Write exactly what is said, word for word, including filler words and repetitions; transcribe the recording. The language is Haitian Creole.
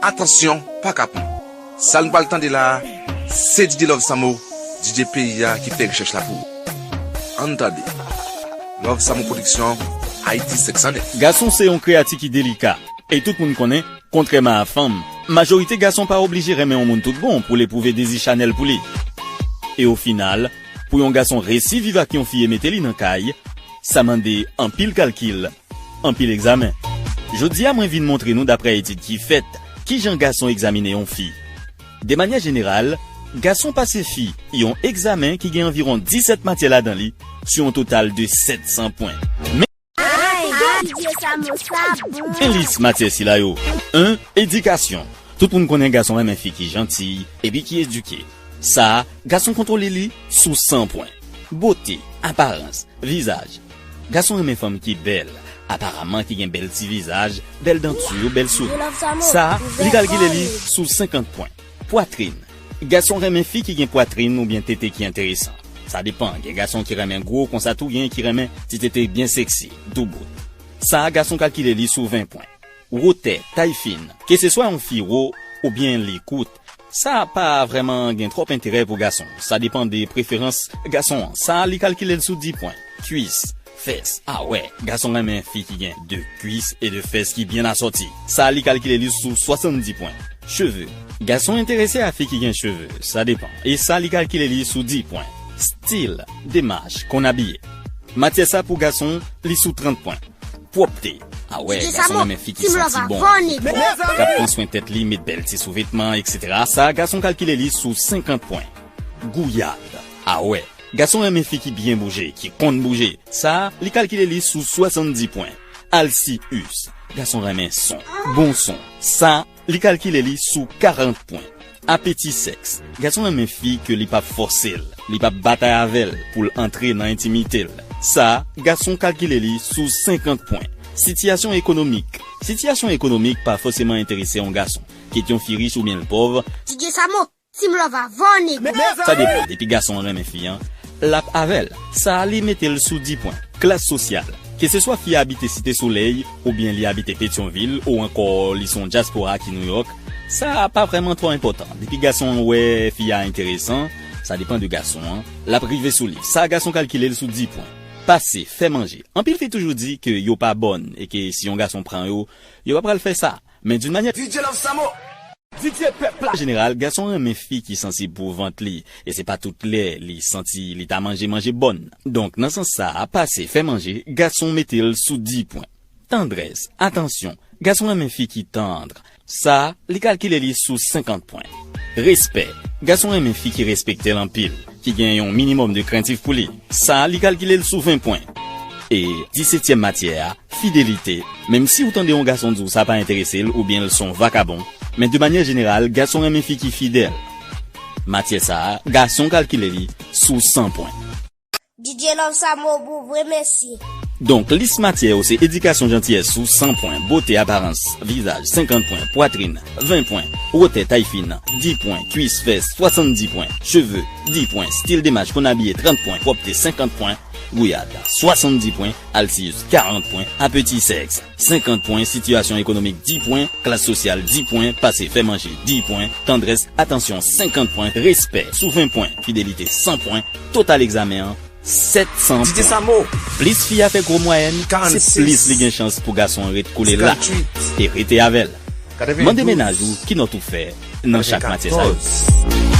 Atansyon, pa kapon. Sa n pral tande la a, se D J Love Samo, D J peyi a ki fè rechèch la pou ou. Ann tande. Love Samo Production, Haiti sèks san nèf. Gason se yon kreyati ki delika, e tout moun konnen, kontrèman a fanm, majorite gason pa oblije renmen yon moun tout bon pou l epwouve dezi chanèl pou li. E o final, pou yon gason resi viv ak yon fi e mete li nan kay, sa mande anpil kalkil, anpil egzamen. Jodi a, mwen vin montre nou, daprè etid ki fèt, kijan gason egzamine yon fi. De manyè jeneral, gason pase fi yon egzamen ki gen anviwon disèt matyè ladan li, sou yon total de sèt san pwen. Men, men lis matyè sila yo. En, edikasyon. Tout moun konnen gason renmen fi ki janti, epi ki edike. Sa a, gason kontwole li sou san pwen. Bote, aparans, vizaj. Gason renmen fanm ki bèl, aparaman ki gen bèl ti vizaj, bèl danti, bèl souri. Sa a, li kalkile li sou senkant pwen. Pwatrin. Gason renmen fi ki gen pwatrin oubyen tete ki enteresan. Sa depan, gen gason ki renmen gwo, konsa tou gen ki renmen ti tete byen seksi, doubout. Sa a, gason kalkile li sou ven pwen. Wotè, tay fin. Keseswa yon fi wo oubyen li kout, sa pa vrèman gen twòp enterè pou gason. Sa depan de preferans gason an. Sa a, li kalkile l sou dis pwen. Kwis, fès, awè. Gason renmen fi ki gen de kwis e de fès ki byen asòti. Sa a, li kalkile li sou swasanndis pwen. Cheve. Gason enterese a fi ki gen cheve. Sa depan. E sa, li kalkile li sou dis pwen. Stil, demach, konn abiye. Matyè sa pou gason, li sou trant pwen. Pwòpte. Awè, gason renmen fi ki santi bon, k ap pran swen tèt li, met bèl ti souvetman, etsetera. Sa a, gason kalkile li sou senkant pwen. Gouyad. Awè, gason renmen fi ki byen bouje, ki konn bouje. Sa a, li kalkile li sou swasanndis pwen. Alsiyis. Gason renmen son, bon son. Sa a, li kalkile li sou karant pwen. Apeti sèks. Gason renmen fi ke li p ap fòse l, li p ap batay avè l pou l antre nan entimite l. Sa a, gason kalkile li sou senkant pwen. Sitiyasyon ekonomik. Sitiyasyon ekonomik pa fòseman enterese yon gason, kit yon fi rich oubyen l pòv. D J Samo, Team Love avè w, nèg. Sa depan, depi gason an renmen fi an, l ap avè l. Sa a, li mete l sou dis pwen. Klas sosyal. Keseswa fi a abite Site Solèy, oubyen li abite Petyonvil, ou ankò li se yon dyaspora ki Nouyòk, sa pa vrèman twò enpòtan. Depi gason an wè fi a enteresan, sa depan de gason an, l ap rive sou li. Sa a, gason kalkile l sou dis pwen. Pase, fè manje. Anpil fi toujou di ke yo pa bòn e ke si yon gason pran yo, yo pa pral fè sa. Men d'une manière D J Love Samo. D J pèp la. An jeneral, gason renmen fi ki sansib pou vant li, e se pa tout lè li santi li ta manje manje bòn. Donk, nan sans sa a, pase fè manje, gason mete l sou dis pwen. Tandrès, atansyon, gason renmen fi ki tann. Sa a, li kalkile li sou senkant pwen. Respè, gason renmen fi ki respekte l anpil, ki gen yon minimòm de krentif pou li. Sa a, li kalkile l sou ven pwen. E disetyèm matyè a, fidelite. Menm si ou tande yon gason di w sa pa enterese l oubyen l se yon vakabon, men de manyè jeneral, gason renmen fi ki fidèl. Matyè sa a, gason kalkile li sou san pwen. D J Love Samo bon vre mesye. Donk, lis matyè yo se edikasyon, jantiyès sou san pwen, bote, aparans, vizaj senkant pwen, pwatrin ven pwen, wotè, tay fin dis pwen, kwis, fès swasanndis pwen, cheve dis pwen, stil de mach, konn abiye trant pwen, pwòpte senkant pwen, gouyad swasanndis pwen, alsiyis karant pwen, apeti sèks senkant pwen, sitiyasyon ekonomik dis pwen, klas sosyal dis pwen, pase fè manje dis pwen, tandrès, atansyon senkant pwen, respè sou ven pwen, fidelite san pwen, total egzamen an sèt san pwen. Plis fi a fè gwo mwayèn, se plis li gen chans pou gason an ret kole l la e rete avè l. Mande mennaj ou ki nòt ou fè nan chak matyè sa yo.